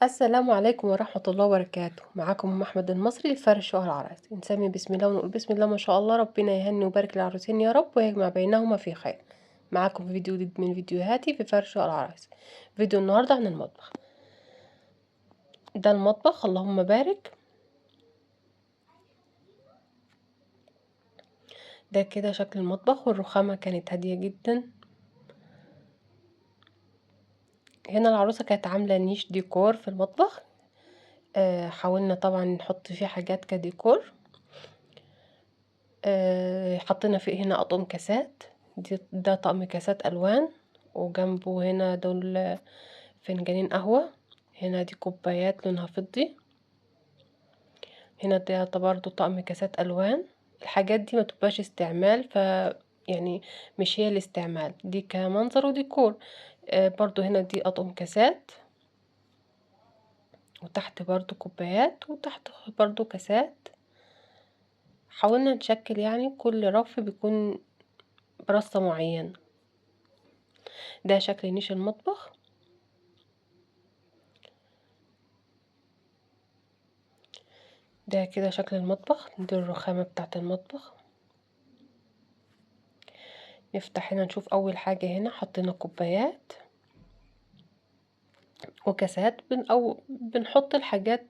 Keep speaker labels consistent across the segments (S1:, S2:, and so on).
S1: السلام عليكم ورحمة الله وبركاته. معاكم أم أحمد المصري لفرش شقق العرايس. نسمي بسم الله ونقول بسم الله ما شاء الله، ربنا يهني ويبارك للعروسين يا رب ويجمع بينهما في خير. معاكم فيديو جديد من فيديوهاتي في فرش شقق العرايس. فيديو النهاردة عن المطبخ. ده المطبخ اللهم بارك. ده كده شكل المطبخ، والرخامة كانت هادية جدا. هنا العروسة كانت عاملة نيش ديكور في المطبخ، حاولنا طبعا نحط فيه حاجات كديكور. حطينا فيه هنا اطقم كاسات، ده طقم كاسات الوان، وجنبه هنا دول فنجانين قهوة. هنا دي كوبايات لونها فضي. هنا ده برضو طقم كاسات الوان. الحاجات دي ما تبقاش استعمال، ف يعني مش هي الاستعمال، دي كمنظر وديكور. برضو هنا دي اطقم كاسات، وتحت برضو كوبايات، وتحت برضو كاسات. حاولنا نشكل يعني كل رف بيكون برصة معينة. ده شكل نيش المطبخ. ده كده شكل المطبخ، دي الرخامة بتاعت المطبخ. نفتح هنا نشوف اول حاجة. هنا حطينا كوبايات وكاسات، أو بنحط الحاجات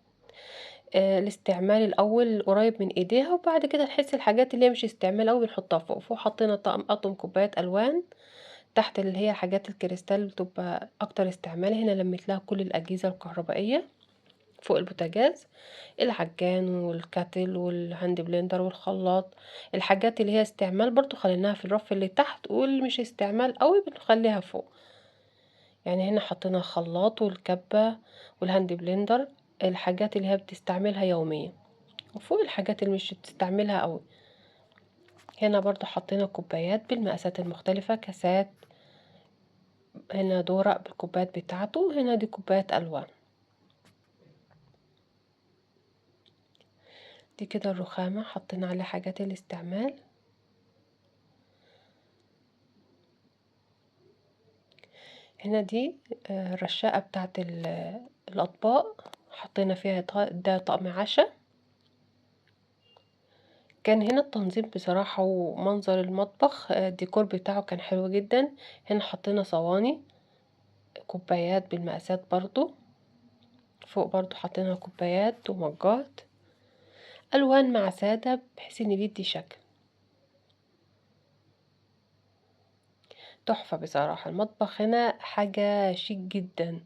S1: الاستعمال الاول قريب من ايديها، وبعد كده نحس الحاجات اللي هي مش استعمال قوي بنحطها فوق. فوق حطينا طقم اطقم كوبايات الوان، تحت اللي هي حاجات الكريستال بتبقى اكتر استعمال. هنا لميت لها كل الاجهزه الكهربائيه فوق البوتاجاز، العجان وال kettle وال hand blender والخلاط. الحاجات اللي هي استعمال برضو خليناها في الرف اللي تحت، واللي مش استعمال قوي بنخليها فوق. يعني هنا حطينا الخلاط والكبة وال hand blender، الحاجات اللي هي بتستعملها يوميا، وفوق الحاجات اللي مش بتستعملها قوي. هنا برضو حطينا كوبايات بالمقاسات المختلفة، كاسات. هنا دورق بالكوبايات بتاعته. هنا دي كوبايات الوان. دي كده الرخامة حطينا عليها حاجات الاستعمال. هنا دي الرشاقة بتاعت الأطباق، حطينا فيها ده طقم عشاء. كان هنا التنظيم بصراحة ومنظر المطبخ، الديكور بتاعه كان حلو جدا. هنا حطينا صواني كوبايات بالمقاسات برضو. فوق برضو حطينا كوبايات ومجات ألوان مع سادة، بحيث ان بيدي شكل تحفة. بصراحة المطبخ هنا حاجة شيك جدا.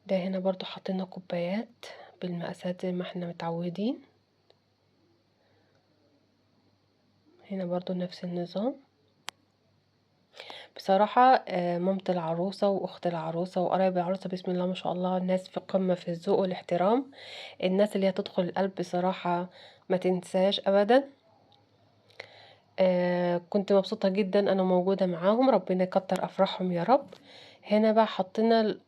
S1: ده هنا برضو حطينا كوبايات بالمقاسات زي ما احنا متعودين. هنا برضو نفس النظام. بصراحة مامة العروسة واخت العروسة وقرايب العروسة بسم الله ما شاء الله، الناس في قمة في الذوق والاحترام. الناس اللي هتدخل القلب بصراحة ما تنساش ابدا. كنت مبسوطة جدا انا موجودة معاهم، ربنا يكتر افراحهم يا رب. هنا بقى حطينا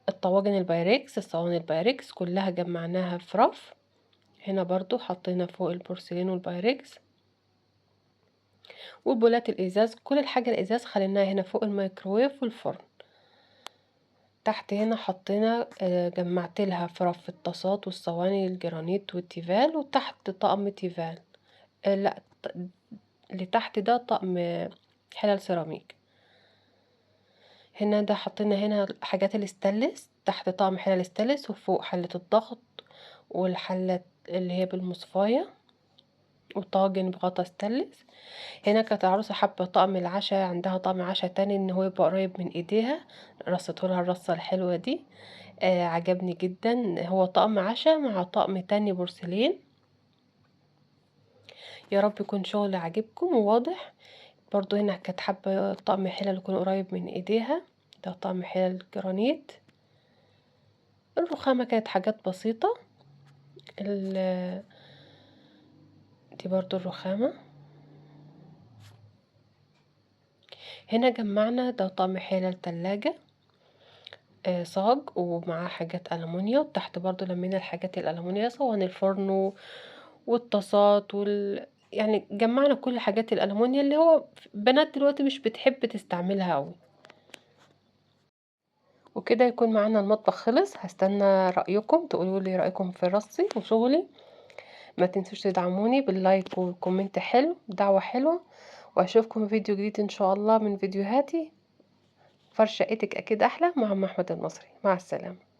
S1: الطواجن البايركس، الصواني البايركس كلها جمعناها في رف. هنا برضو حطينا فوق البورسلين والبايركس والبولات الازاز، كل الحاجة الازاز خليناها هنا فوق الميكروويف والفرن. تحت هنا حطينا جمعت لها في رف الطاسات والصواني الجرانيت والتيفال، وتحت طقم تيفال، لا اللي تحت ده طقم حلل سيراميك. هنا ده حطينا هنا حاجات الاستانلس، تحت طقم حلل استانلس، وفوق حلة الضغط والحلة اللي هي بالمصفاية، وطاجن بغطا استانلس. هنا كانت العروسة حابة طقم العشاء، عندها طقم عشاء تاني ان هو يبقى قريب من ايديها، رصته لها الرصة الحلوة دي. عجبني جدا. هو طقم عشاء مع طقم تاني بورسلين. يا رب يكون شغل عاجبكم وواضح. برضو هنا كانت حابة طقم حلل يكون قريب من ايديها، ده طقم حلل جرانيت. الرخامة كانت حاجات بسيطة. دي برضو الرخامة. هنا جمعنا ده طقم حلل تلاجة، صاج ومعاه حاجات ألمونيا، وتحت برضو لمينا الحاجات الألمونيا، صواني الفرن والطاسات يعني جمعنا كل حاجات الألمونيا اللي هو بنات دلوقتي مش بتحب تستعملها قوي. وكده يكون معانا المطبخ خلص. هستنى رأيكم، تقولوا لي رأيكم في رصي وشغلي. ما تنسوش تدعموني بال like وال comment حلو، دعوة حلوة، واشوفكم في فيديو جديد ان شاء الله من فيديوهاتي. فرشة ايدك اكيد احلى مع ام احمد المصري. مع السلامة.